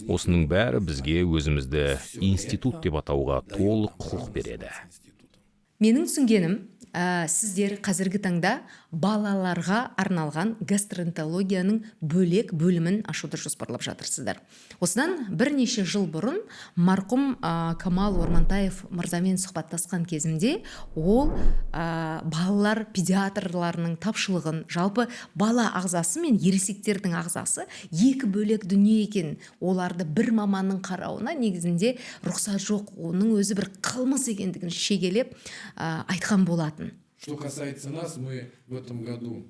Осының бәрі бізге өзімізді институт деп атауға толық құқық береді. Институтом. Менің түсінгенім, сіздер қазіргі таңда балаларға арналған гастроэнтерологияның бөлек бөлімін ашуды жоспарлап жатырсыздар. Осыдан бірнеше жыл бұрын марқұм Камал Ормантаев мырзамен сұхбаттасқан кезімде ол балалар педиатрларының тапшылығын, жалпы бала ағзасы мен ересектердің ағзасы екі бөлек дүние екенін, оларды бір маманның қарауына негізінде рұқсат жоқ, оның өзі бір қылмыс екендігін шегелеп айтқан болатын. Что касается нас, мы в этом году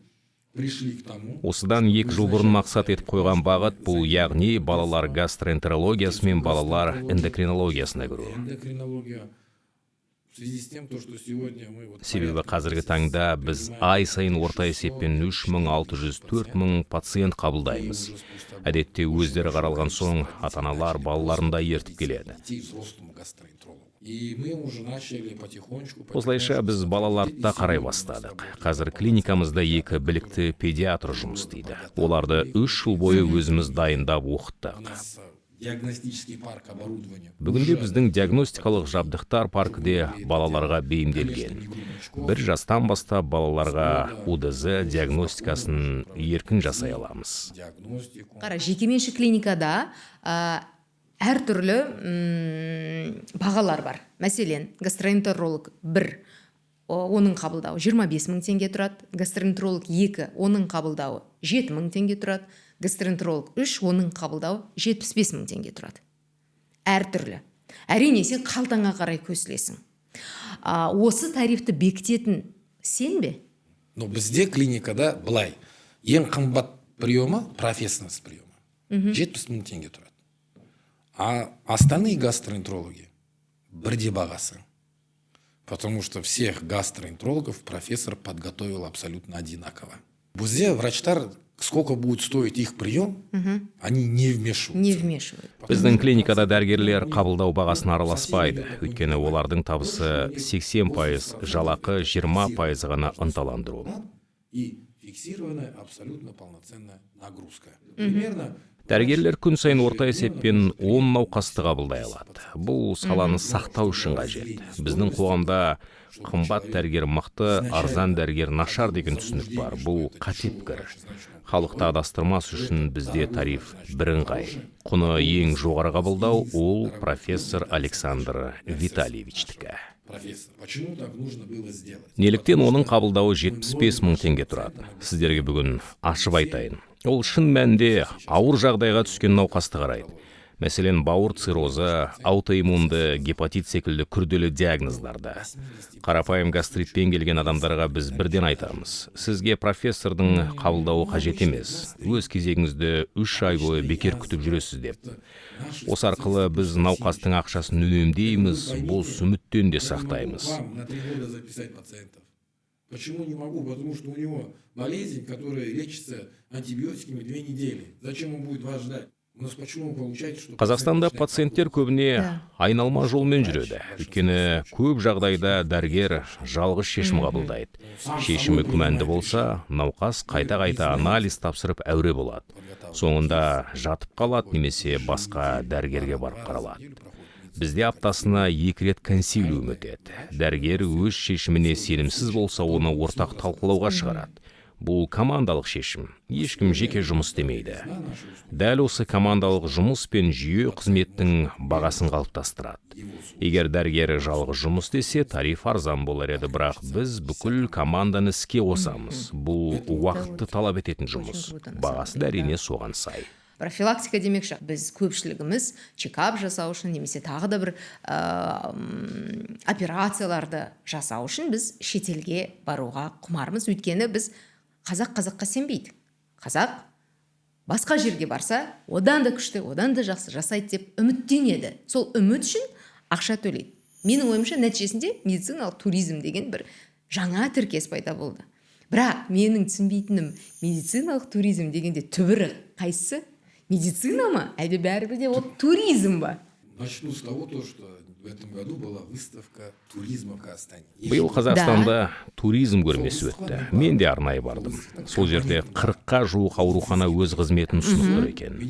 Пришли к тому, Осыдан 2 жыл бұрын мақсат етіп қойған бағыт бұл, яғни балалар гастроэнтерологиясы мен балалар эндокринологиясына кіру. Эндокринология. В связи с тем, то, что сегодня мы вот Себебі қазіргі таңда біз ай сайын орта есеппен 3600, 4000 пациент қабылдаймыз. Әдетте өздері қаралған соң, ата аналар балаларын да ертіп келеді. Детей взрослому гастроэнтерологу. И мы уже начали потихонечку Осылайша біз балаларды да қарай бастадық. Қазір клиникамызда екі білікті педиатр жұмыс істейді. Оларды 3 жыл бойы өзіміз дайындап, У оқыттық. нас диагностический парк оборудования. Бүгінде біздің диагностикалық жабдықтар паркі де балаларға бейімделген. 1 жастан бастап балаларға УДЗ диагностикасын еркін жасай аламыз. Диагностику. Қара, жекеменшік клиникада әртүрлі бағалар бар. Мәселен, гастроэнтеролог бір, оның қабылдауы 25 мың теңге тұрады, гастроэнтеролог екі, оның қабылдауы 7 мың теңге тұрады, гастроэнтеролог үш, оның қабылдауы 75 мың теңге тұрады. Әртүрлі. Әрине, сен қалтаңа қарай көсілесің. Осы тарифті бекітетін сен бе? Но бізде клиникада былай: ең қымбат приемы, профессорский приемы, 70 мың теңге тұрады, а остальные гастроэнтерологи бірде бағасы, потому что всех гастроэнтерологов профессор подготовил абсолютно одинаково. Бізде врачтар, сколько будет стоить их прием, они не вмешиваются. Не вмешивают. Біздің клиникада дәрігерлер қабылдау бағасына араласпайды, өйткені олардың табысы 80%, жалақы, 20% ғана ынталандыру. И фиксированная абсолютно полноценная нагрузка примерно. Дәрігерлер күн сайын орта есеппен 10 науқасты қабылдай алады. Бұл саланы сақтау үшін қажет. Біздің қоғамда қымбат дәрігер мықты, арзан дәрігер нашар деген түсінік бар. Бұл қате пікір. Халықты адастырмас үшін бізде тариф бірыңғай. Құны ең жоғары қабылдау ол профессор Александр Витальевичтікі. Профессор, почему так нужно было сделать? Неліктен оның қабылдауы 75 мың теңге тұрады? Сіздерге бүгін ашып айтайын. Ол шын мәнінде ауыр жағдайға түскен науқасты қарайды. Мәселен, бауыр циррозы, аутоиммунды гепатит секілді күрделі диагноздарды. Қарапайым гастритпен келген адамдарға біз бірден айтамыз: сізге профессордың қабылдауы қажет емес, өз кезегіңізді 3 ай бойы бекер күтіп жүресіз деп. Осы арқылы біз науқастың ақшасын үнемдейміз, бос үміттен де сақтаймыз. Вам на 3 года записать пациентов. Почему не могу? Потому что у него болезнь, которая лечится антибиотиками 2 недели. Зачем он будет вас ждать? У нас почему получается, что Қазақстанда пациент пациенттер көбіне айналма жолмен жүреді, өйткені көп жағдайда дәрігер жалғыз шешім қабылдайды. Шешімі күмәнді болса, науқас қайта-қайта анализ тапсырып, әуре болады, соңында жатып қалады немесе басқа дәрігерге барып қаралады. Бізде аптасына екі рет консилиум өтеді. Дәрігер өз шешіміне сенімсіз болса, оны ортақ талқылауға шығарады. Бұл командалық шешім, ешкім жеке жұмыс істемейді. Дәл осы командалық жұмыс пен жүйе қызметтің бағасын қалыптастырады. Егер дәрігер жалғыз жұмыс істесе, тариф арзан болар еді, бірақ біз бүкіл команданы іске қосамыз. Бұл уақытты талап ететін жұмыс, бағасы да, әрине, соған сай. Профилактика демекші, біз көпшілігіміз чекап жасау үшін немесе тағы да бір операцияларды жасау үшін біз шетелге баруға құмармыз, өйткені біз қазақ қазаққа сенбейді. Қазақ басқа жерге барса, одан да күшті, одан да жақсы жасайды деп үміттенеді. Сол үміт үшін ақша төлейді. Менің ойымша, нәтижесінде медициналық туризм деген бір жаңа тіркес пайда болды. Бірақ менің түсінбейтінім, медициналық туризм дегенде түбірі қайсысы? Медицина ма, әлде бәрібір де ол туризм ба? Начну с того, то, что в этом году была выставка туризма в Казахстане. Биыл Қазақстанда туризм көрмесі өтті. Мен де арнайы бардым. Сол жерде 40-қа жуық аурухана өз қызметін ұсынып тұр екен.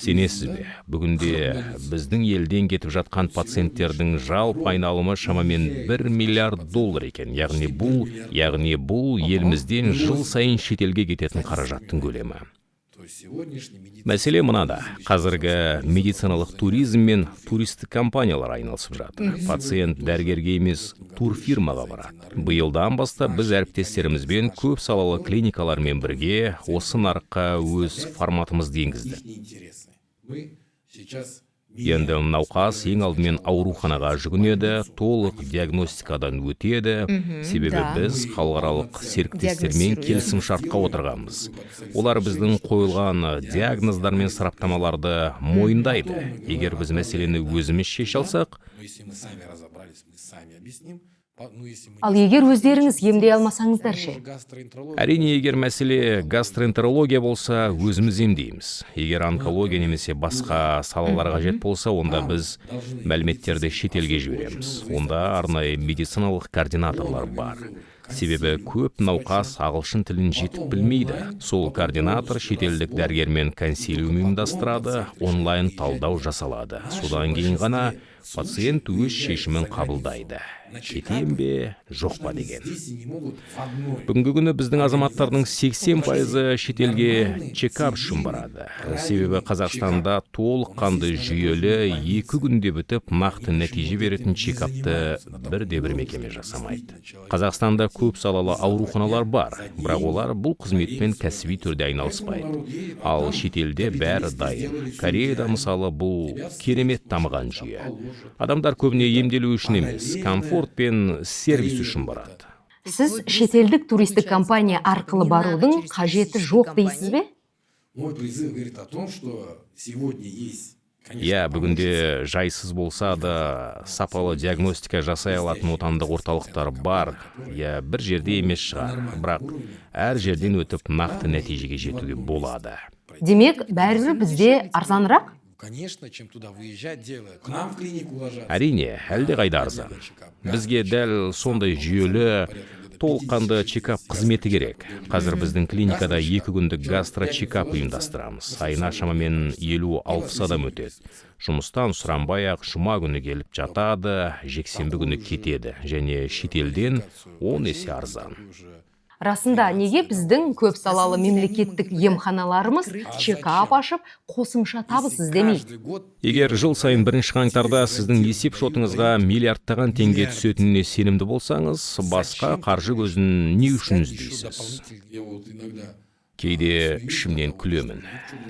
Сенесіз бе, бүгінде біздің елден кетіп жатқан пациенттердің жалпы айналымы шамамен 1 миллиард доллар екен. Яғни бұл елімізден жыл сайын шетелге кететін қаражаттың көлемі. То есть сегодняшний медицинский Мәселе мынада: қазіргі медициналық туризммен туристік компаниялар айналысып жатыр. Пациент дәрігерге емес, турфирмаға барады. Биылдан бастап біз әріптестерімізбен, көп салалы клиникалармен бірге осы нарыққа өз форматымызды енгіздік. Их интересы. Мы сейчас Енді науқас ең алдымен ауруханаға жүгінеді, толық диагностикадан өтеді, себебі біз халықаралық серіктестермен келісім шартқа отырғанбыз. Олар біздің қойылған диагноздар мен сараптамаларды мойындайды. Егер біз мәселені өзіміз шеше алсақ. Но если мы сами разобрались, мы сами объясним. Ну, если мы Ал егер өздеріңіз емдей алмасаңыздар ше? Гастроэнтерология. Әрине, егер мәселе гастроэнтерология болса, өзіміз емдейміз. Егер онкология немесе басқа салалар қажет болса, онда біз мәліметтерді шетелге жібереміз. Онда арнайы медициналық координаторлар бар, себебі көп науқас ағылшын тілін жетік білмейді. Сол координатор шетелдік дәрігермен консилиум ұйымдастырады, онлайн талдау жасалады. Содан кейін ғана пациент өз шешімін қабылдайды, кетем бе, жоқ па деген. Здесь и не могут в одной. Бүгінгі күні біздің азаматтардың 80%-ы шетелге чекап үшін барады, себебі Қазақстанда толыққанды, жүйелі, 2 күнде бітіп, нақты нәтиже беретін чекапты бірде бір мекеме жасамайды. Қазақстанда көп салалы ауруханалар бар, бірақ олар бұл қызметпен кәсіби түрде айналыспайды. Ал шетелде бәрі дайын. Кореяда, мысалы, бұл керемет дамыған жүйе. Адамдар көбіне емделу үшін емес, комфорт пен сервис үшін барады. Сіз шетелдік туристік компания арқылы барудың қажеті жоқ дейсіз бе? Мой призыв говорит о том, что сегодня есть, конечно, Иә, бүгінде жайсыз болса да, сапалы диагностика жасай алатын отандық орталықтар бар. Иә, бір жерде емес шығар, бірақ әр жерден өтіп, нақты нәтижеге жетуге болады. Демек, бәрібір бізде арзанырақ? Конечно, чем туда выезжать делать. К нам в клинику ложатся. Әрине, әлдеқайда арзан. Бізге дәл сондай жүйелі, толыққанды чекап қызметі керек. Қазір біздің клиникада 2 күндік гастро чекап ұйымдастырамыз. Айына шамамен 50-60 адам өтеді. Жұмыстан сұранбай ақ жұма күні келіп жатады, жексенбі күні кетеді және шетелден 10 есе арзан. Расында, неге біздің көп салалы мемлекеттік емханаларымыз чекап ашып, қосымша табыс іздемейді? Каждый год Егер жыл сайын 1 қаңтарда сіздің есеп шотыңызға миллиардтаған теңге түсетініне сенімді болсаңыз, басқа қаржы көзін не үшін еще іздейсіз? Дополнительно, я вот иногда Кейде ішімнен күлемін.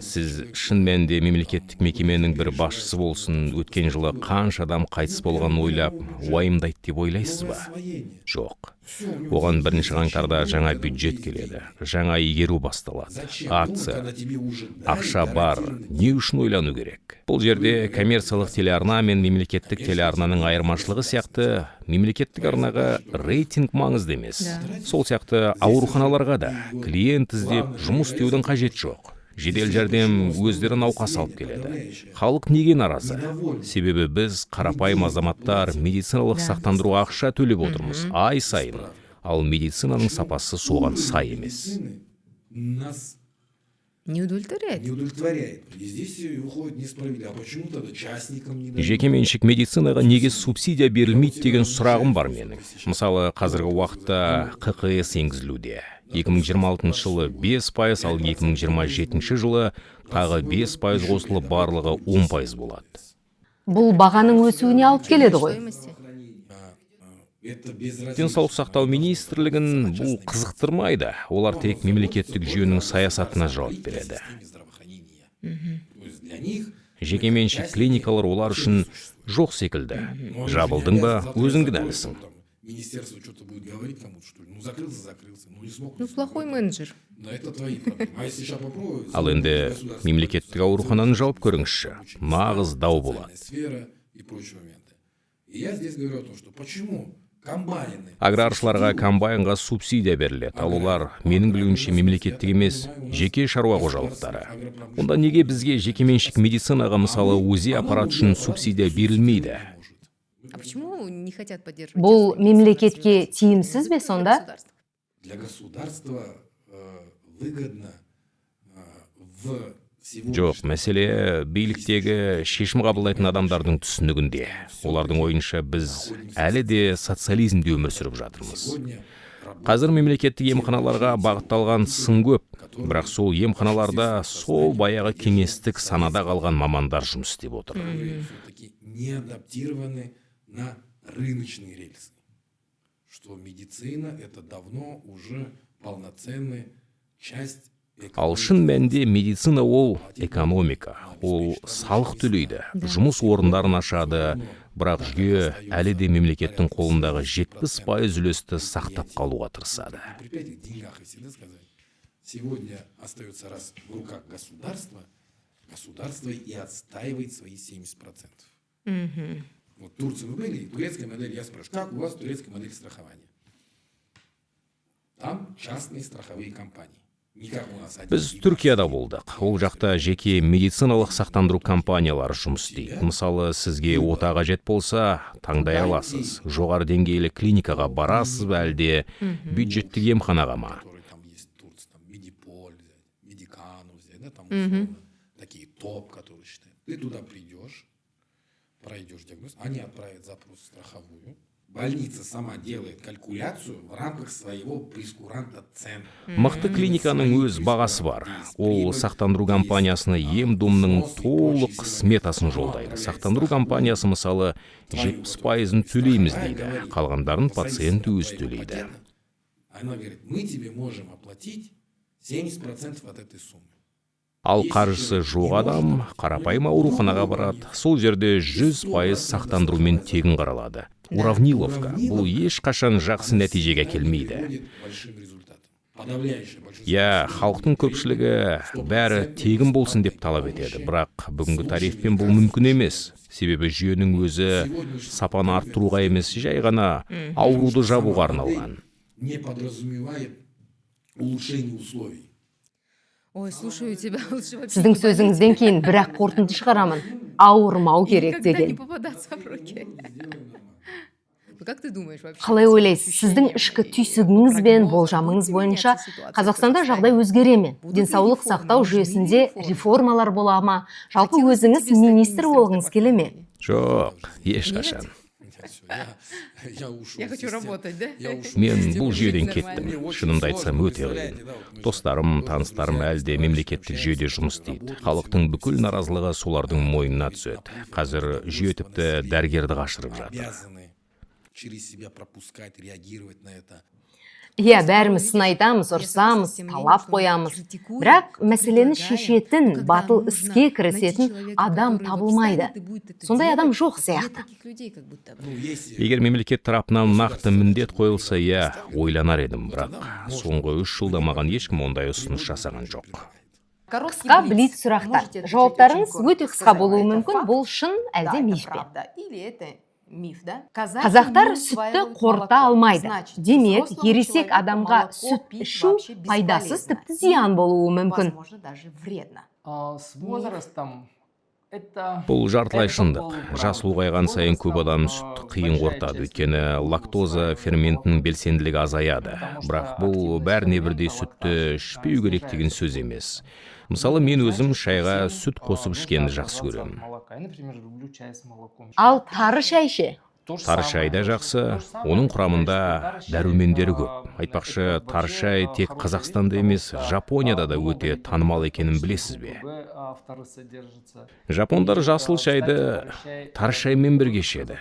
Сіз шын мәнінде мемлекеттік мекеменің бір басшысы болсын, өткен жылы қанша адам қайтыс болғанын ойлап уайымдайды деп ойлайсыз ба? Освоение. Жоқ. Оған 1 қаңтарда жаңа бюджет келеді, жаңа игеру басталады, акция, ақша бар, не үшін ойлану керек? Бұл жерде коммерциялық телеарна мен мемлекеттік телеарнаның айырмашылығы сияқты. Мемлекеттік арнаға рейтинг маңызды емес. Сол сияқты ауруханаларға да клиент іздеп жұмыс істеудің қажеті жоқ. Жедел жәрдем өздері науқас алып келеді. Халық неге наразы? Себебі біз, қарапайым азаматтар, медициналық сақтандыруға ақша төлеп отырмыз ай сайын, ал медицинаның сапасы соған сай емес. Нас Не удовлетворяет. Не удовлетворяет. И здесь и выходит несправедливо. А почему тогда частникам не дают? Жекеменшік медицинаға неге субсидия берілмейді деген сұрағым бар менің. Мысалы, қазіргі уақытта ҚҚС енгізілуде. 2026 жылы 5%, ал 2027 жылы тағы 5% қосылып, барлығы 10% болады. Бұл бағаның өсуіне алып келеді ғой. Стоимости. Это безразлично. Денсаулық сақтау министрлігін бұл қызықтырмайды. Олар тек мемлекеттік жүйенің саясатына жауап береді. Системе здравоохранения. То есть для них Жекеменшік клиникалар олар үшін жоқ секілді. Жабылдың ба, өзің кінәлісің. Там министерство что-то будет говорить кому-то, что ли. Ну, закрылся, закрылся. Ну, не смог. Ну, Не смог. плохой менеджер. Да, это твои проблемы. А если сейчас попробую... Ал енді мемлекеттік аурухананы жауып көріңізші, нағыз дау болады. Сфера и прочие моменты. И я здесь говорю о том, что почему комбайны... Аграршыларға комбайнға субсидия беріледі, ал олар, менің білуімше, мемлекеттік емес, жеке шаруа қожалықтары. Онда неге бізге жекеменшік медицинаға, мысалы, УЗИ аппарат үшін субсидия берілмейді? А почему не хотят поддерживать Бұл частные мемлекетке тиімсіз бе сонда? государства? Для государства выгодно в сегодняшнем Жоқ, мәселе биліктегі шешім қабылдайтын адамдардың түсінігінде. Олардың ойынша, біз әлі де социализмде өмір сүріп жатырмыз. Сегодня Қазір мемлекеттік емханаларға бағытталған сын көп, бірақ сол емханаларда сол баяғы кеңестік санада қалған мамандар жұмыс істеп отыр. Которые все-таки не адаптированы на рыночные рельсы. Что медицина — это давно уже полноценная часть Ал шын мәнінде медицина ол экономика, ол салық төлейді, жұмыс орындарын ашады, бірақ жүйе әлі де мемлекеттің қолындағы 70% үлесті сақтап қалуға тырысады. При этих деньгах, если, да, сказать, сегодня остается раз в руках государства, государство и отстаивает свои 70%. Вот в Турции мы были, турецкая модель, я спрашиваю, как у вас турецкая модель страхования? Там частные страховые компании. Не как у нас. Біз Түркияда болдық. Ол жақта жеке медициналық сақтандыру компаниялары жұмыс істейді. Мысалы, сізге ота қажет болса, таңдай аласыз: жоғары деңгейлі клиникаға барасыз ба, әлде бюджеттік емханаға ма. Которые там есть в Турции, там Медиполь взять, Медикану взять, да, там условно, такие топ, которые считают. Ты туда придешь, пройдешь диагноз, они отправят запрос в страховую. Больница сама делает калькуляцию в рамках своего прейскуранта цен. Мықты клиниканың өз бағасы бар. Ол сақтандыру компаниясына ем домның толық сметасын жолдайды. Сақтандыру компаниясы, мысалы, 70%-ын төлейміз дейді, қалғандарын пациент өзі төлейді. Она говорит: мы тебе можем оплатить 70% от этой суммы. Ал қаржысы жоқ адам қарапайым ауруханаға барады, сол жерде 100% сақтандырумен тегін қаралады. Уравниловка бұл ешқашан жақсы нәтижеге әкелмейді. Приводит к большим результатам. Подавляющее большинство. Иә, халықтың көпшілігі бәрі тегін болсын деп талап етеді, бірақ бүгінгі тарифпен бұл мүмкін емес, себебі жүйенің өзі сапаны арттыруға емес, жай ғана ауруды жабуға арналған. Не подразумевает улучшение условий. Ой, слушаю тебя, лучше вообще. Сіздің сөзіңізден кейін бір-ақ қорытынды шығарамын: ауырмау керек Никогда не деген. попадаться в руки. Ну, как ты думаешь вообще? Қалай ойлайсыз, сіздің ішкі түйсігіңіз бен болжамыңыз бойынша, Қазақстанда жағдай өзгере ме? Денсаулық сақтау жүйесінде реформалар бола ма? Жалпы, өзіңіз министр болғыңыз келе ме? Жоқ, ешқашан. Нет, всё, я ушел. Я хочу работать, да? Я ушел. Мен бұл жүйеден кеттім. Шынымды айтсам, өте қиын. Достарым, таныстарым әлі де мемлекеттік жүйеде жұмыс істейді. Халықтың бүкіл наразылығы солардың мойнына түседі. Қазір жүйе тіпті дәрігерді қашырып жатыр. Обязаны через себя пропускать, реагировать на это. Иә, бәріміз сын айтамыз, ұрсамыз, талап қоямыз, бірақ мәселені шешетін, батыл іске кірісетін адам табылмайды. Сондай адам жоқ сияқты. Ну, если Егер мемлекет тарапынан нақты міндет қойылса, иә, ойланар едім, бірақ соңғы 3 жылда маған ешкім ондай ұсыныс жасаған жоқ. Қысқа блиц сұрақтар. Жауаптарыңыз өте қысқа болуы мүмкін. Бұл шын әлде миф пе? Или это миф, да? Қазақтар сүтті қорыта алмайды, демек, ересек адамға сүт ішу пайдасыз, тіпті зиян болуы мүмкін. Возможно, даже вредно. С возрастом это Бұл жартылай шындық. Жас ұлғайған сайын көп адам сүтті қиын қорытады, өйткені лактоза ферментінің белсенділігі азаяды. Бірақ бұл бәріне бірдей сүтті ішпеу керек деген сөз емес. Мысалы, мен өзім шайға сүт қосып ішкенді жақсы көремін. Молока. Я, например, люблю чай с молоком. Ал тары шай ше? Тары шай да жақсы, оның құрамында дәрумендері көп. Айтпақшы, тары шай тек Қазақстанда емес, Жапонияда да өте танымал екенін білесіз бе? Жапондар жасыл шайды тары шаймен бірге ішеді.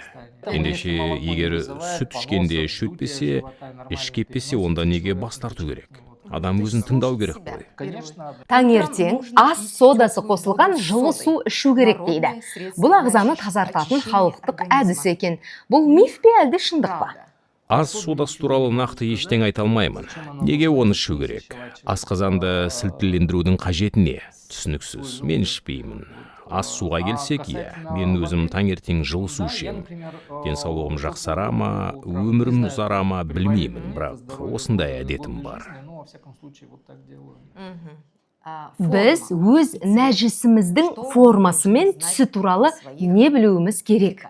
Ендеше, егер сүт ішкенде іш өтпесе, іш кеппесе, онда неге бас тарту керек? Адам өзін тыңдау керек қой. Таңертең ас содасы қосылған жылы су ішу керек дейді. Бұл ағзаны тазартатын халықтық әдіс екен. Бұл миф пе, әлде шындық па? Ас содасы туралы нақты ештеңе айта алмаймын. Неге оны ішу керек? Асқазанды сілтілендірудің қажеті не? Түсініксіз. Мен ішпеймін. Ас суға келсек, иә, мен өзім таңертең жылы су ішемін. Денсаулығым жақсара ма, өмірім ұзара ма, білмеймін, бірақ осындай әдетім бар. Біз өз нәжісіміздің формасы мен түсі туралы не білуіміз керек?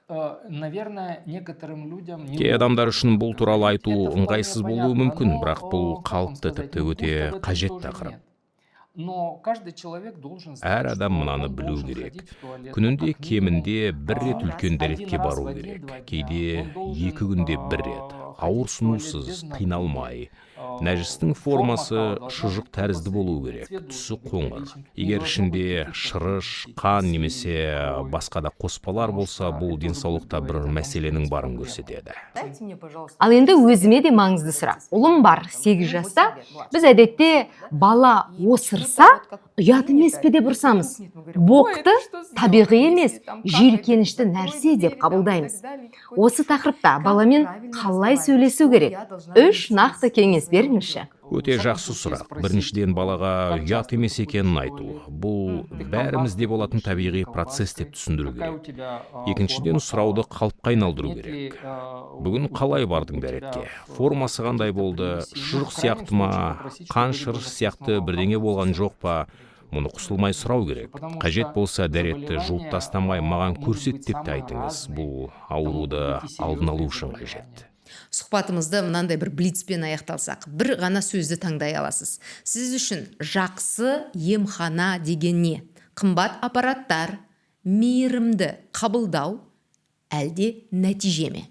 Наверное, некоторым людям Кей адамдар үшін бұл туралы айту ыңғайсыз болуы мүмкін, бірақ бұл қалыпты, тіпті өте қажет тақырып. Но каждый человек должен Әр адам мынаны білу керек: күнінде кемінде бір рет үлкен дәретке бару керек, кейде 2 күнде бір рет. Ауырсынусыз, қиналмай. Нәжістің формасы шұжық тәрізді болуы керек, түсі қоңыр. Егер ішінде шырыш, қан немесе басқа да қоспалар болса, бұл денсаулықта бір мәселенің барын көрсетеді. Дайте мне, пожалуйста. Ал енді өзіме де маңызды сұрақ. Ұлым бар, 8 жаста. Біз әдетте бала осырса, ұят емес пе деп ұрсамыз. Боқты табиғи емес, жиіркенішті нәрсе деп қабылдаймыз. Осы тақырыпта баламен қалай сөйлесу керек? Үш нақты кеңес беріңізші. Өте жақсы сұрақ. Біріншіден, балаға ұят емес екенін айту, бұл бәрімізде болатын табиғи процесс деп түсіндіру керек. Екіншіден, сұрауды қалыпқа айналдыру керек: «Бүгін қалай бардың дәретке? Формасы қандай болды? Шұжық сияқты ма, қан, шырыш сияқты бірдеңе болған жоқ па?» Мұны қысылмай сұрау керек. Қажет болса, дәретті жуып тастамай, маған көрсет деп те айтыңыз. Бұл ауруды алдын алу үшін қажет. Сұхбатымызды мынандай бір блицпен аяқталсақ. Бір ғана сөзді таңдай аласыз. Сіз үшін жақсы емхана деген не? Қымбат аппараттар, мейірімді қабылдау, әлде нәтиже ме?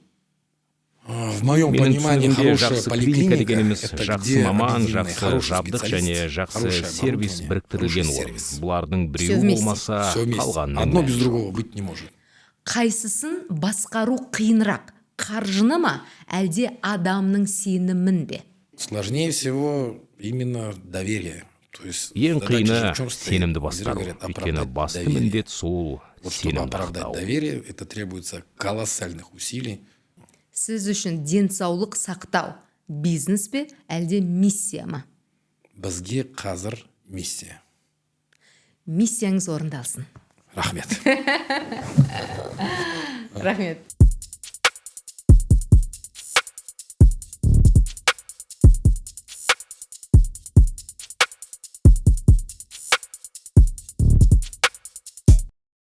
В моем Менің понимании, түсінігімде, хорошая жақсы клиника поликлиника дегеніміз это жақсы где маман, объединены жақсы хороший жабдық және специалист, жақсы хорошее сервис оборудование, біріктірілген хороший орын. сервис. Бұлардың Всё біреуі вместе. болмаса, Все вместе. қалғанының Одно мәні без жоқ. другого быть не может. Қайсысын басқару қиынырақ, қаржыны ма, әлде адамның сенімін бе? Сложнее всего именно доверие. То есть Ең задача же қиыны в чем состоит? сенімді Не зря басқару, говорят, өйткені оправдать басты доверие. міндет сол Вот чтобы сенімді оправдать ақтау. доверие, это требуется колоссальных усилий. Сіз үшін денсаулық сақтау бизнес пе, әлде миссия ма? Бізге қазір миссия. Миссияңыз орындалсын. Рахмет. Рахмет.